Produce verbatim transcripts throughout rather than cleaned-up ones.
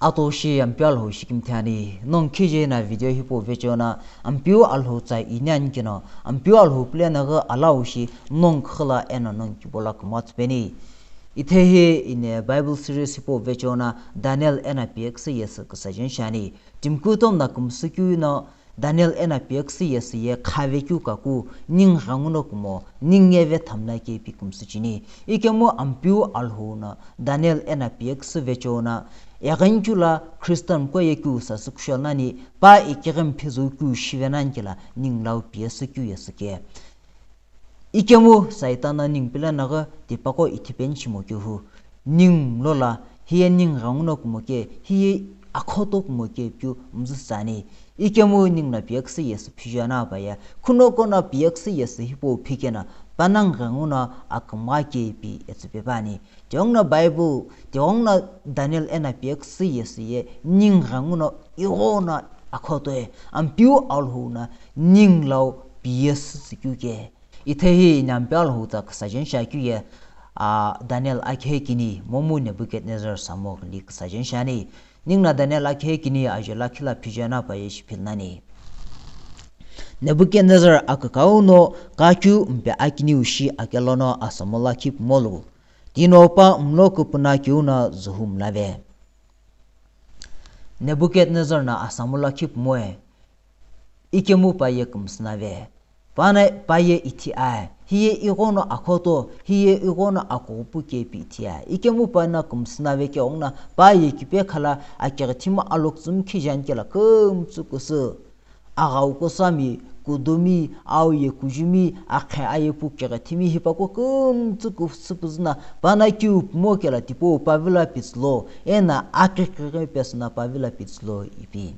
Atoshi Ampeu Alhou shikimthi ani, nongu khije na video hipau vecheo na, Ampeu Alhou tsa ini ani keno, Ampeu Alhou pule na ghi alau shi nongu khila eno nongu kibo la kumo tsüpeni. Ithehi ine Bible series hipau vecheo na, Daniel eno piyeküsü yesü küsajen shiani. Timi kutomo na kümsü keu no, Daniel eno piyeküsü yesü ye khave keu kaku, ningu ghenguno kumo, ningu ye vethamla ke ipi kümsü cheni. Ikemu Ampeu Alhou no, Daniel eno piyeküsü vecheo na, eghengu keu la Christian ko ye keu sasü kusho nani, pa ikighimi phezü keu shive nani kela, ningu lau piyesü keu yesü ke. Ikemu Saitan no ningu pile na ghi tipaqo ithipeni shimo keu hu. Ningu lola, hiye ningu ghenguno kumo ke, hiye akhoto kumo ke piu mzü sani. Ikemu ningu no piyeküsü yesü phiju ana pa ye. Khuno kono piyeküsü yesü hipau phikeno, panongu ghenguno akümgha ke ipi etsüpe püani. Tighenguno Bible, tighenguno Daniel eno piyeküsü yesü ye, ningu ghenguno ighono akhoto ye, Ampeu Alhou no ningu lau piyesü tsü keu ke. Ithehi ine Ampeu Alhou tsa küsajen shiakeu ye, a, Daniel akhe kini, momu Nebuchadnezzar samu ghili küsajen shiani. Ningu no Daniel akhe kini ajo lakhi la phiju ana pa ye shiphi nani. Nebuchadnezzar akükau no kakeu mpe akiniu shi akelono asamu lakhi pumolu. Tino pa mlo kupuna keu no zuhu mlave. Nebuchadnezzar no asamu lakhi pumoe. Ikemu pa ye kümsü nave. Pano pa ye ithi ae, hiye ighono akhoto, hiye ighono akughupu ke ipi ithi ae. Ikemu pano kümsü nave keghenguno, pa ye kipe khala akighithimi alokutsümi khijeni kela kümtsü kusü. Aghau kusami, kudumi, au ye kujumi, akhe ayepu kighithimi hipaqo kümtsü kusü püzü no, pano kiu pumo kela tipau pa vilo pitsü lo, eno akighighi pesü no pa vilo pitsü lo ipi.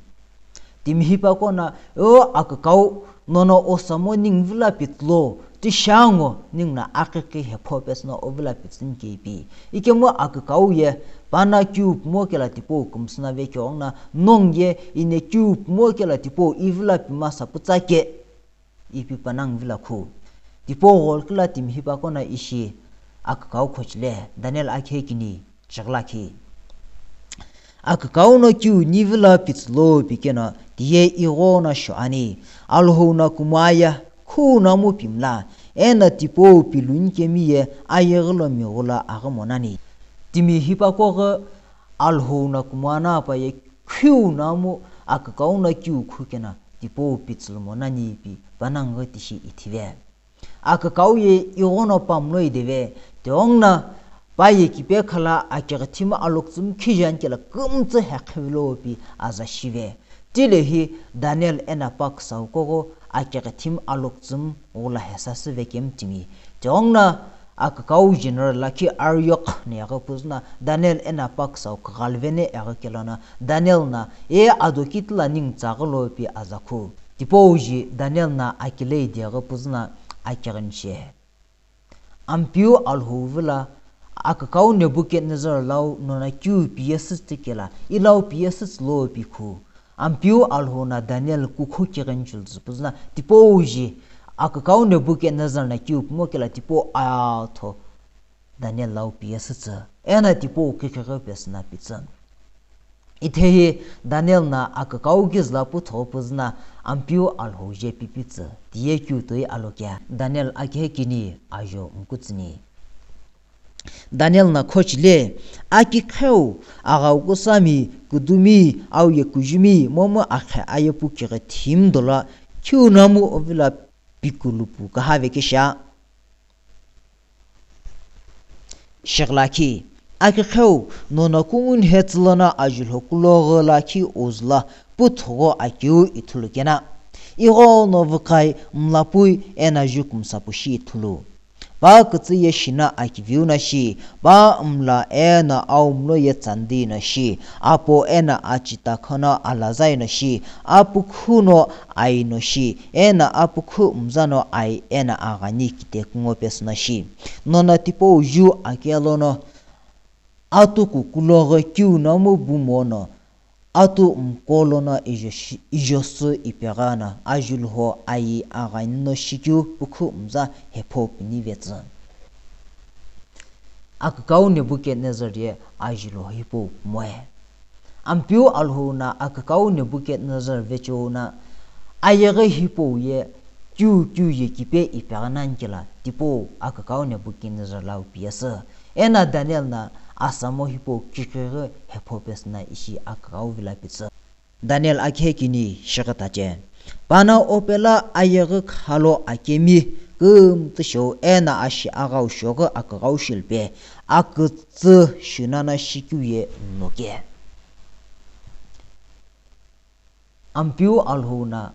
Timi hipaqo no, o akükau, nono osamu ningu vilo pitsü lo, tishango ningu no akighighi hepho pesü no o vilo pitsü ni ke ipi. Ikemu akükau ye, pano kiu pumo kela tipau kümsü nave keghenguno, nongu ye ine kiu pumo kela tipau i vilo pima sapütsa ke, ipi panongu vilo khu. Tipau gholo kila timi hipaqo no ishi akükau khochile, Daniel akhe kini, chighi lakhi. Akükau no kiu ni vilo pitsü lo pikeno, tiye ighono sho ani, Alhou no kumo aye, khu namu pimla, eno tipau piluni kemi ye ayeghi lo mighula aghi monani. Timi hipaqo ghi Alhou no kumo ana pa ye, khu namu akükau no kiu khu keno, tipau pitsü lo monani ipi, panongu tishi ithive. Akükau ye ighono pa mlo ideve, tighenguno pa ye kipe khala akighithimi alokutsümi khijeni kela kümtsü heqhivilo pi aza shive. Tilehi Daniel eno pa küsau kogho akighithimi alokutsümi ghula hesasü vekemi timi. Tighenguno akükau general lakhi Arioch no eghi püzü no Daniel eno pa küsau kughalvene eghi kelono Daniel no, e ado kitila ningu tsaghi lo pi aza khu. Tipau ji Daniel no akile ideghi püzü no akighini she. Ampeu Alhou vilo akükau Nebuchadnezzar lau nono kiu piyesü tsü kela, i lau piyesü tsü lo pi khu. Ampeu Alhou no Daniel kukhu kighini chulu tsü püzü no tipau ji akükau Nebuchadnezzar no kiu pumo kela tipau atho Daniel lau piyesü tsü, eno tipau kighighi pesü no pitsü. Ithehi Daniel no akükau kizü lo puthughu püzü no Ampeu Alhou je pipitsü, tiye kiu toi alokia, Daniel akhe kini ajo mkutsüni. Daniel no khochile, akiqheu, aghau kusami, kudumi, au ye kujumi, momu akhe ayepu kighithimi dolo, kiu namu o vilo pikulupu kahave kesha. Shighi lakhi, akiqheu, nono kungu nhetsü lono ajulho kuloghi lakhi uzula puthugho akeu ithulu keno, ighono vuqai mlapui eno ju kümsapu shi ithulu. Pa kütsü ye shino akiviu no shi, pa mla eno au mlo ye tsandi no shi, apo eno achita khono alazai no shi, apukhu no ai no shi, eno apukhu mza no ai eno aghani kite kungo pesü no shi. Nono tipau ju akelono, atu kukuloghi kiu namu bumo no, atu mkolono ijo shi-, ijo sü ipegha no, ajulho ayi aghani no shikeu pukhu mza hepho pini vetsü. Akükau Nebuchadnezzar ye ajulho hipau moe. Ampeu Alhou no akükau Nebuchadnezzar vecheo no ayeghi hipau ye kiu kiu ye kipe ipeghi nani kela tipau akükau Nebuchadnezzar lau piyesü. Eno Daniel no asamo hipau kiqighi hepho pesü no ishi akükau vilo pitsü. Daniel akhe kini shighi tache. Pano opelo ayeghi khalo akemi kümtsü shou eno ashi aghau shoghi aküghau shilpe akütsü shunano shikiu ye noke. Ampeu Alhou no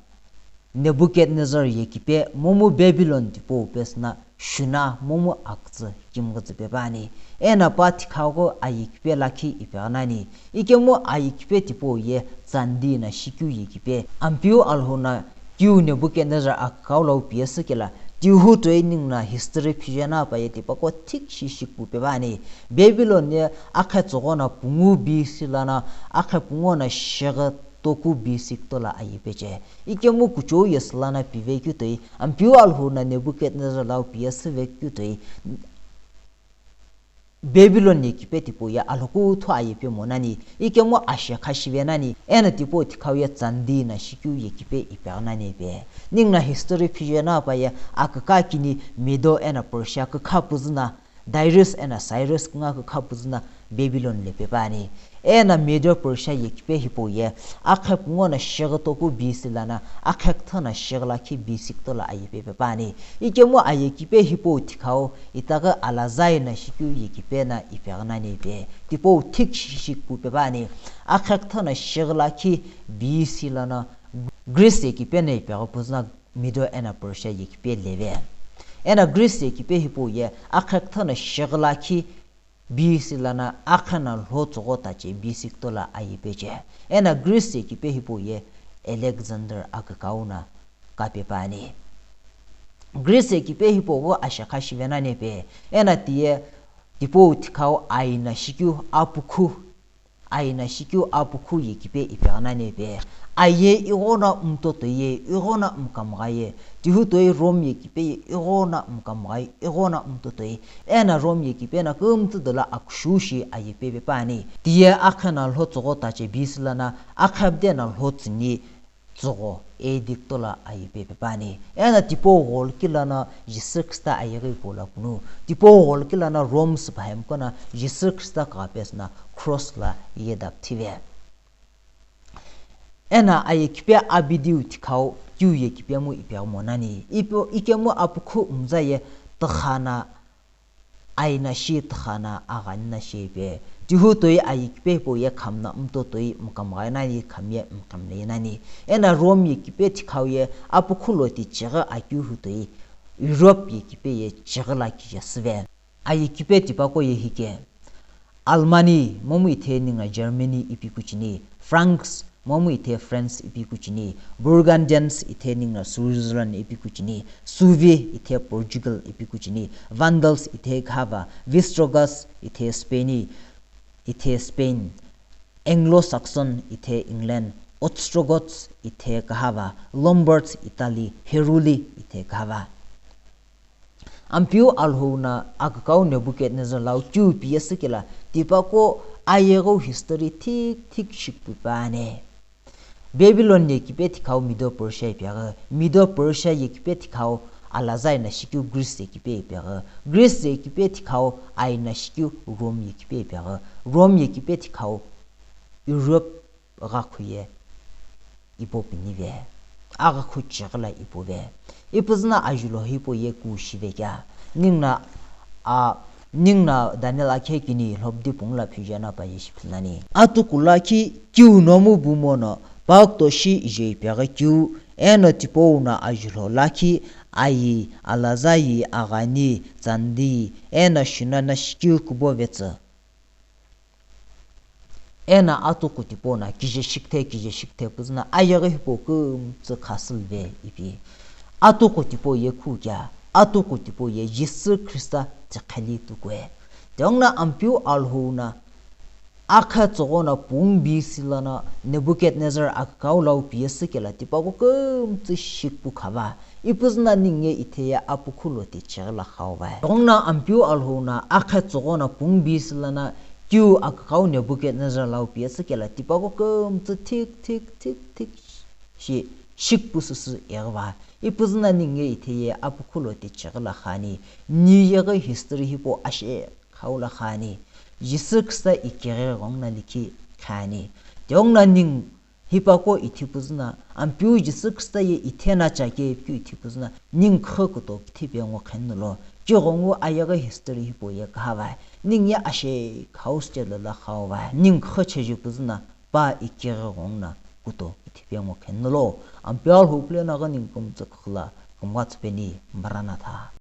Nebuchadnezzar ye kipe momu Babylon tipau pesü no shuna momu akütsü kimgütsü pe püani. Eno pa thikhau aye kipe lakhi ipeghi nani. Ikemu aye kipe tipau ye tsandi no shikiu ye kipe. Ampeu Alhou no kiu Nebuchadnezzar akükau lau piyesü kela tihu toi ningu no history phije no pa ye tipaqo thik shi shikpu pe püani. Babylon ye akhe tsügho no pungu B C lono akhe pungu no shighi toku B C kutolo aye peche. Ikemu kuchou ye sü lono pivekeu toi, Ampeu Alhou no Nebuchadnezzar lau piyesü vekeu toi, Babylon ye kipe tipau ye alhokuthu aye pemo nani, ikemu ashekha shive nani, eno tipau thikhau ye tsandi no shikiu ye kipe ipeghi nani pe. Ningu no history phije no pa ye aküka kini Medo eno Persia kükha püzü no Darius eno Cyrus künga kükha püzü no Babylon lepe püani. Eno Medo Persia ye kipe hipau ye akhe pungu no shighi toku B C lono akhe küthü no shighi lakhi B C kutolo aye pepe püani. Ikemu aye kipe hipau thikhau itaghi alazai no shikiu ye kipe no ipeghi nani pe. Tipau thik shi shikpu pe püani. Akhe küthü no shighi lakhi B C lono Greece ye kipe no ipeghi püzü no Medo eno Persia ye kipe leve. Eno Greece ye kipe hipau ye akhe küthü no shighi lakhi B C lono akhe no lho tsügho tache B C kutolo aye peche. Eno Greece ye kipe hipau ye Alexander akükau no kape püani. Greece ye kipe hipau ghi ashekha shive nani pe. Eno tiye tipau thikhau aye no shikiu apukhu Aye no shikiu apukhu ye kipe ipeghi nani pe. Aye ighono mtotoi ye, ighono mkamgha ye. Tihu toi Rome ye kipe ye, ighono mkamgha ye, ighono mtotoi. Eno Rome ye kipe no kümtsü dolo akushu shi aye pepe püani. Tiye akhe no lho tsügho tache B C lono akhe püde no lho tsüni tsügho A D kutolo aye pepe püani. Eno tipau gholo kilono Jisü Khrista ayeghi hipau lo punu. Tipau gholo kilono Rome süpahemko no Jisü Khrista kugha pesü no cross lo yedap thive. Eno aye kipe abidiu thikhau kiu ye kipemu ipeghi mo nani. Ipo ikemu apukhu mza ye tükhana Aye no shi tükhana aghani no shi pe. Tihu toi aye kipe hipau ye khamna mtotoi mkamgha nani khamiye mkamle nani. Eno Rome ye kipe thikhau ye apukhu lo ti chighi akeu hu toi Europe ye kipe ye chighi lo kije süve. Aye kipe tipaqo ye hike. Almani, momu ithe ningu no Germany ipi kucheni, Franks, momu ithe France ipi kucheni, Burgundians ithe ningu no Switzerland ipi kucheni, Suevi ithe Portugal ipi kucheni, Vandals ithe Gava, Visigoths ithe Spain, ithe Spain, Anglo-Saxon ithe England, Ostrogoths ithe Gava, Lombards Italy, Heruli ithe Gava. Ampeu Alhou no akükau Nebuchadnezzar lau kiu piyesü kela tipaqo ayeghi history thik thik shikpupane. Babylon ye kipe thikhau Medo Persia ipeghi, Medo Persia ye kipe thikhau alazai no shikiu Greece ye kipe ipeghi, Greece ye kipe thikhau aye no shikiu Rome ye kipe ipeghi, Rome ye kipe thikhau Europe ghakhu ye ipo pinive, aghakhu chighi lo ipove. Ipuzüno ajulo hipau ye ku shive kea. Ninguno a, ninguno Daniel akhe kini lhobdi pungula phijana pa ye shipilani. Atuku lakhi kiu nomu bumono pakto shi ije ipeghi kiu, eno tipau no ajulo lakhi ayi, alazai, aghani, tsandi, eno shunano shikiu kubo vetsü. Eno atuku tipau no kije shikithe, kije shikithe püzüno ayeghi hipau kümtsü khasülve ipi. Atuku tipau ye khu kea, atuku tipau ye Jisü Khrista tiqheli tukue. Tighenguno Ampeu Alhou no akhe tsügho no pungu B C lono Nebuchadnezzar akükau lau piyesü kela tipaqo kümtsü shikpu khava. Ipuzüno ningu ye ithe ye apukhu lo ti chighi lo khau vai. Tighenguno Ampeu Alhou no akhe tsügho no pungu B C lono Keu aküghau Nebuchadnezzar lau piyetsü kela tipaqo kümtsü thik thik thik thik shi shikpusüsü ighiva. Ipuzüna ningu ye ithe ye apukhulo tichighi la khani, ni yeghi history hipau ashe khau la khani, Jisü Khrista ikighi ghongna likhi khani. Tighenguno ningu hipaqo ithi puzüna, Ampeu Jisü Khrista ye ithena chake pikeu ithi puzüna, ningu khü kuto kithipe ngo khenulu, kighongu ayeghi history hipau ye kahava, ningu ye ashe khau stage lo la khauva, ningu khü cheju puzüna, pa ikighi ghongna kuto kithipe ngo khenulu, Ampeu Alhou pulena ghi ningu kümtsü khula, kümgha tsüpeni, Maranatha.